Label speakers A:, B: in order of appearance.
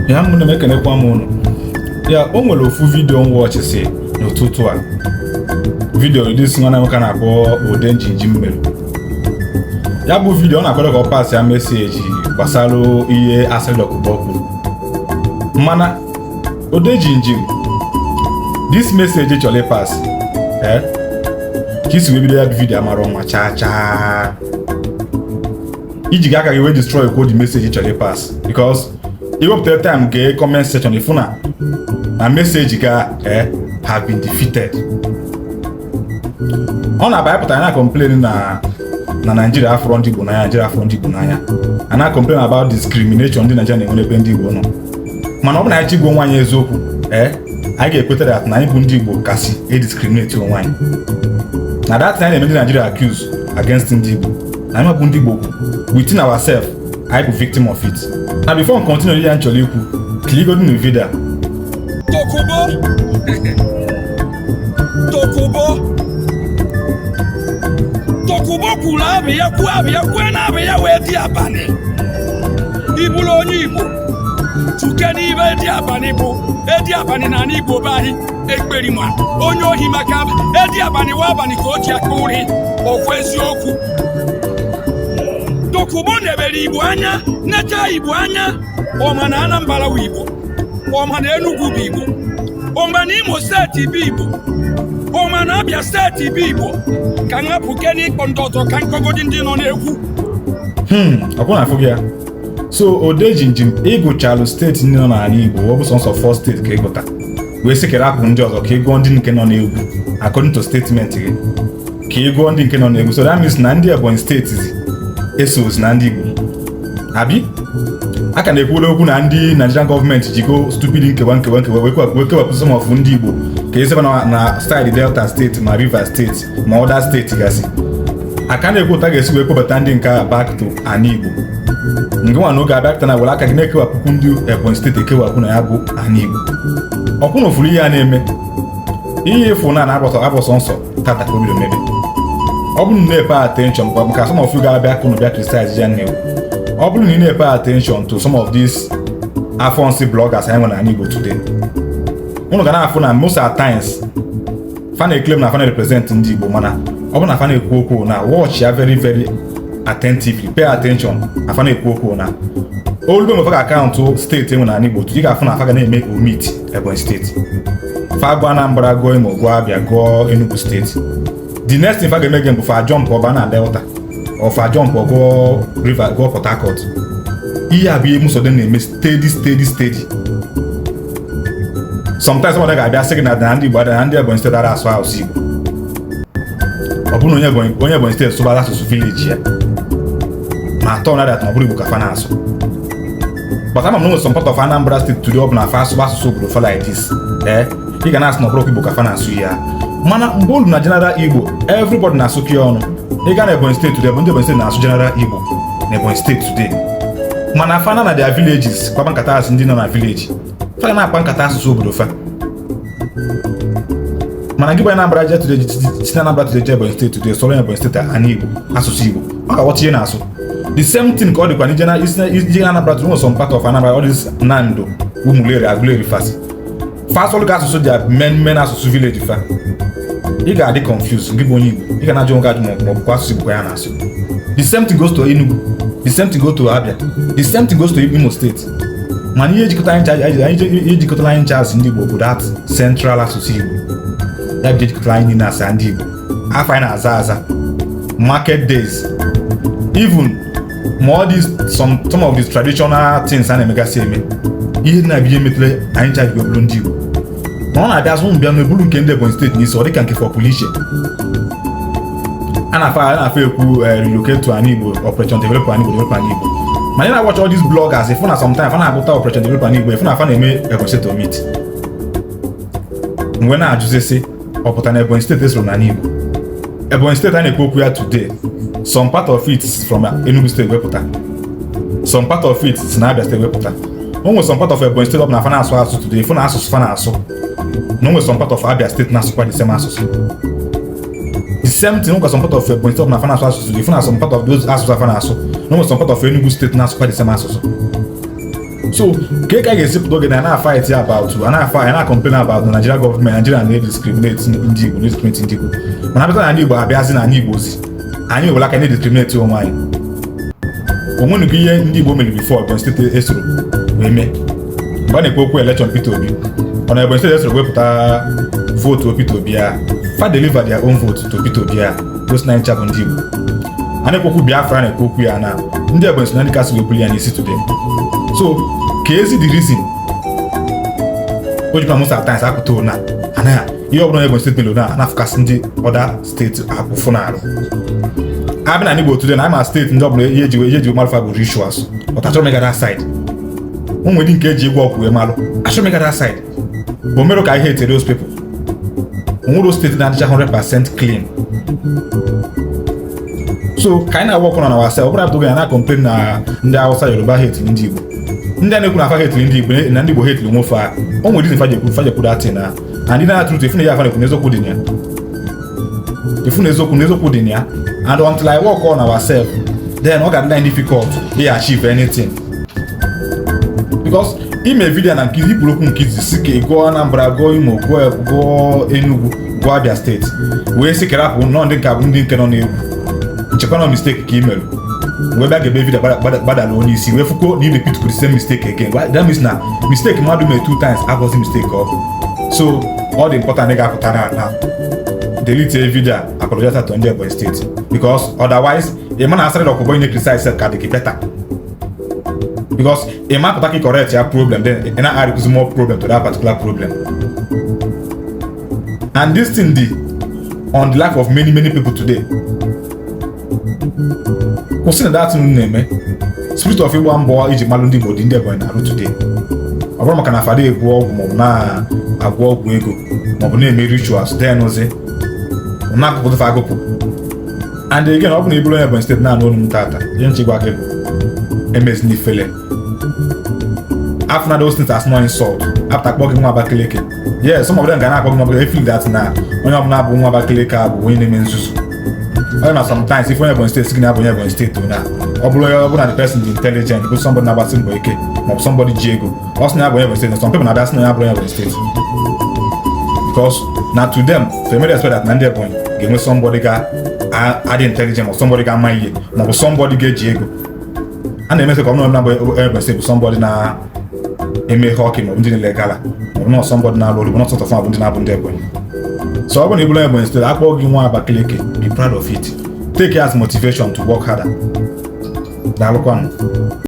A: Ya ụmụnne m, ekenekwa m ụnụ. Ya o nwere ofu video m watch si n'ụtụtụ a, video this nwanne nwoke na-akpọ Ode Njinji mere. Ya bụ video, ọ na-akwado ka ọ pass ya message gbasara ihe Asari Dokubo kwuru. Mana Ode Jinjim, this message chọrọ ịpass, ka isi wee bido ya bụ video amara ọnwa chaa chaa, iji ga aka gị wee destroy kwuo the message chọrọ ịpass, because iwepụta time gee comment section, ịfụ na message ga have been defeated. Ọ na-abanye pụtara na complain na Nigeria afụrọ ndị Igbo n'anya, Nigeria afụrọ ndị Igbo n'anya, a na complain about discrimination ndị Nigeria na-enwe n'ebe ndị Igbo nọ. Mana ọ bụ na anyị chigbuo onwe anyị eziokwu, anyị ga-ekweta that na anyị bụ ndị Igbo kasị ediscriminate onwe anyị, na that anyị na-eme ndị Nigeria accuse against ndị Igbo, na anyị bụ ndị Igbo within ourselves, anyị bụ victim of it. Na before m continue ihe m chọrọ ikwu, kiligodu na video a.
B: Dokubo, Dokubo, Dokubo kwuru abụ ya, kwuo abụ ya, kwue na abụ ya wee dị abalị. Ịbụrụ onye Igbo, tuke n'ibe dị abalị bụ edi abalị na ala Igbo be anyị, ekperima onye ohi, maka edi abalị wa abalị ka o ji aka ụri ọkwa eziokwu. Dokubo nebere Igbo anya, necha Igbo anya, ọma na Anambra wụ Igbo, ọma na Enugu bụ Igbo, ọma na Imo Steeti bụ Igbo, ọma na Abia Steeti bụ Igbo. Ka m hapụ ke n'ịkpọ ndị ọzọ, ka nkọgodi ndị nọ n'egwu.
A: Ọkwụ na afụ gị ya. So Ode Jinjim, ịgụchalụ steeti ndị nọ n'ala Igbo, ọ bụ sọnsọ four steeti ka ịgụta wee sị kere apụ ndị ọzọ, ka ị gụọ ndị nke nọ n'egwu. According to statement gị, ka ị gụọ ndị nke nọ n'egwu, so that means na ndị Ebonyi Steeti esozi na ndị Igbo. Abi a ka na-ekwuola okwu na ndị Nigerian gọọmenti jigo stupid nkewa nkewa nkewa wee kewapụ some of ndị Igbo ka ezeba na side Delta Steeti ma Rivers Steeti ma other steeti gasị. Aka na-ekwu ụta ga-esi wee kpọbata ndị nke a back to ana Igbo. Nke nwa na oge abịa pụta na were aka gị na-ekewapụkwu ndị Ebonyi Steeti ekewapụ na ya bụ ana Igbo. Ọkwụ na ofuru ihe a na-eme, ihe ịfụ na na-abọsọ abọsọ nsọ tata ka o bido mebe. Ọ bụrụ na ị na-epay attention, maka some of you ga-abịa ka unu bịa criticize ya nnewu, ọ bụrụ na ị na-epay attention to some of these afọ nsị bloggers anyị nwere n'ala Igbo today, unu ga na-afụ na most at times fa na-eclaim na fa na-represent ndị Igbo. Mana ọ bụrụ na fa na-ekwu okwu, na watch ya very very attentively, pay attention na fa na-ekwu okwu na olube mgbe fa ga-account steeti enwe n'ala Igbo, ị ga-afụ na fa ga na-eme omit Ebonyi Steeti. Fa gụọ Anambra, gụọ Imo, gụọ Abia, gụọ Enugu Steeti, the next thing fa ga-eme gị bụ fa jump ọba na Delta or fa jump gụọ River, gụọ Port Harcourt. Ihe a bụ ihe Musode na-eme steady steady steady. Sometimes somebody ga-abịa sị gị na ndị Igbo ada na ndị Ebonyi Steeti ara asụ asụsụ Igbo. Ọ bụrụ na onye Ebonyi Steeti sụbara asụsụ village ya ma atọ na dat, ma ọ bụrụ Igbo ka fa na-asụ. But ama m na nwere some part of Anambra State today, ọ bụ na fa asụba asụsụ obodo fa like this, ị ga na-asụ na ọ bụrụ Igbo ka fa na-asụ ya. Mana mgbe olu na general Igbo, everybody na-asụkọ ya ọnụ. Ị gaa na Ebonyi Steeti today, ndị Ebonyi Steeti na-asụ general Igbo na Ebonyi Steeti today. Mana fana na their villages kwaba nkata asụ ndị nọ na village, fa ga na-akpa nkata asụsụ obodo fa. Mana gị bụ Anambra je today, si na Anambra today je Ebonyi Steeti today, sọrọ Ebonyi Steeti ana Igbo, asụsụ Igbo, ọ ga-aghọta ihe na-asụ. The same thing ka ọ dịkwa n'ije na ije na Anambra today. Nwere some part of Anambra, all this Nando, Umuleri, Aguleri, fasi fasọlụ ka asụsụ dị men men asụsụ village fa, ị ga-adị confused. Gị bụ onye Igbo, ị ga na-ajụ nwoke ajụ ma ọ bụkwa asụsụ Igbo ka ya na-asụ. The same thing goes to Enugu, the same thing goes to Abia, the same thing goes to Imo State. Mana ihe ejikọta anyị ncha, ihe ejikọtara anyị ncha asị ndị Igbo bụ that central asụsụ Igbo. Ya bụ ejikọtara anyị niile asị ndị Igbo, afọ anyị na-aza aza, market days, even ma all these some of these traditional things a na-emegasị eme, ihe na-abịa ihe metere anyị ncha ji bụrụ ndị Igbo. Ma ọ na-abịa azụ mbịa n'ebulu nke ndị Ebonyi Steeti n'isi, ọ dịka nke fọpụrụ iche. A na-afa ekwu relocate to an Igbo, operation develop an Igbo, develop an Igbo. Mana ị na-watch all these bloggers, ịfụ na sometimes fa na-agụta operation develop an Igbo, ịfụ na fa na-eme Ebonyi Steeti omit. Mgbe na-ajụzi sị, ọ pụta na Ebonyi Steeti esoro n'ala Igbo? Ebonyi Steeti a na-ekwu okwu ya today, some part of it is from Enugu Steeti wepụta, some part of it si na Abia Steeti wepụta. O nwere some part of Ebonyi Steeti ọ bụ na fa na-asụ asụ today, ịfụ na asụsụ fa na-asụ na o nwere some part of Abia Steeti na-asụkwa the same asụsụ. The same thing, nwekwa some part of Ebonyi Steeti ọ bụ na fa na-asụ asụsụ today, ịfụ na some part of those asụsụ afa na-asụ na o nwere some part of Enugu Steeti na-asụkwa the same asụsụ. So ka a ga-esi pụta oge na na-fight about, a na-fight, na-complain about na Nigeria gọọmenti, Nigeria na-ediscriminate ndị Igbo, na-discriminate ndị Igbo, mana abịa na ndị Igbo, abịazi na ndị Igbo zi anyị were aka na-ediscriminate onwe anyị. Onwenugo ihe ndị Igbo mere before Ebonyi Steeti esoro wee mee? Mgbe a na-ekwu okwu election Peter Obi, ọ na Ebonyi Steeti esoro wepụta vote Peter Obi a, fa deliver their own vote to Peter Obi a, gosi na ncha bụ ndị Igbo. A na-ekwu okwu Biafra, na-ekwu okwu ya na ndị Ebonyi so na ndị kasị wee buli ya n'isi today. So ka ezi the reason o jikwa most at times apụta na anaghị ihe ọbụla Ebonyi Steeti mere na na-afụkasị ndị other steeti akwụfụ n'arụ. Abịa na Igbo today, na ama steeti ndị ọbụla ihe eji malụ fa bụ rituals, but achọrọ m ịga that side. Ụmụ ndị nke eji egwu ọkụ wee malụ, achọrọ m ịga that side. Bụ mere ka ihe etere those people. Onwere steeti na-adịcha 100% clean. So ka anyị na-work on ourselves. Ọ bụrụ apụta oge na na-complain na ndị Hausa, Yoruba hate ndị Igbo, ndị a na-ekwu na afa hate ndị Igbo, na ndị Igbo hate nwofe a, o nwere reason fa jekwu that thing na and ndị na truth. Ifu na ya afa na-ekwu na eziokwu dị na ya, ifu na eziokwu dị na ya. And until I work on ourselves, then ọ ga-adị anyị difficult ị achieve anything, because ime video na nke ikwuru okwu nke izizi si ka ị gụọ Anambra, gụọ Imo, gụọ Enugu, gụọ Abia Steeti, wee sị kerapụ nọ ndị nke bụ ndị nke nọ n'egwu nchekwa na mistake ka ị mere, wee bịa ga-ebe video gbadala onye isi wee fụko na ị repeat the same mistake again. That means na mistake mmadụ mere two times abụghịzi mistake ọ bụ. So ọ dị important ị ga-apụta na delete video a, apologize to ndị Ebonyi Steeti, because otherwise ị ma na Asari Dokubo ị na-criticize ka dị gị better, because ị ma pụta ka ị correct ya problem, then ị na-add more problem to that particular problem. And this thing dị on the life of many, many people today. Kwụsị na that thing na-eme. Spirit of ịgba mbọ iji malụ ndị Igbo dị ndị Ebonyi na-arụ today. Ọ bụrụ maka na fada ebu ọgwụ, maọbụ na-agwọ ọgwụ ego, maọbụ na-eme rituals, then ozi na-akụpụta agụpụ. And again, ọ bụ na ibụrụ onye Ebonyi Steeti na-anụ olu m tata, ihe nchekwa gị bụ emezina ifele. After those things as no insult, after akpọ gị nwa Abakaliki, yes, some of them ga na-akpọ gị nwa Abakaliki, feel that na onye ọbụla bụ nwa Abakaliki a bụ onye na-eme nzuzu. Onye na sometimes if onye Ebonyi Steeti sị gị na abụ onye Ebonyi Steeti, na ọ bụrụ onye ọ bụrụ na the person dị intelligent, bụ somebody na-agbasi mbọ ike, maọbụ somebody ji ego, ọ sị na ya bụ onye Ebonyi Steeti, some people na-abịa sị na ya bụrụ onye Ebonyi Steeti, because na to them, they may expect that na ndị Ebonyi ga-enwe somebody ga-adị intelligent, ma somebody ga-ama ihe, maọbụ somebody ga-eji ego. A na-emesị ka ọ bụrụ na onye Ebonyi Steeti bụ somebody na-eme hockey, maọbụ ndị na-ele gala, maọbụ na somebody na-alụ ọrụ, bụ not sort of bụ ndị na-abụ ndị Ebonyi. So ọ bụrụ na ị bụrụ onye Ebonyi Steeti, akpọ gị nwa Abakaliki, be proud of it. Take it as motivation to work harder. Daalụkwanụ.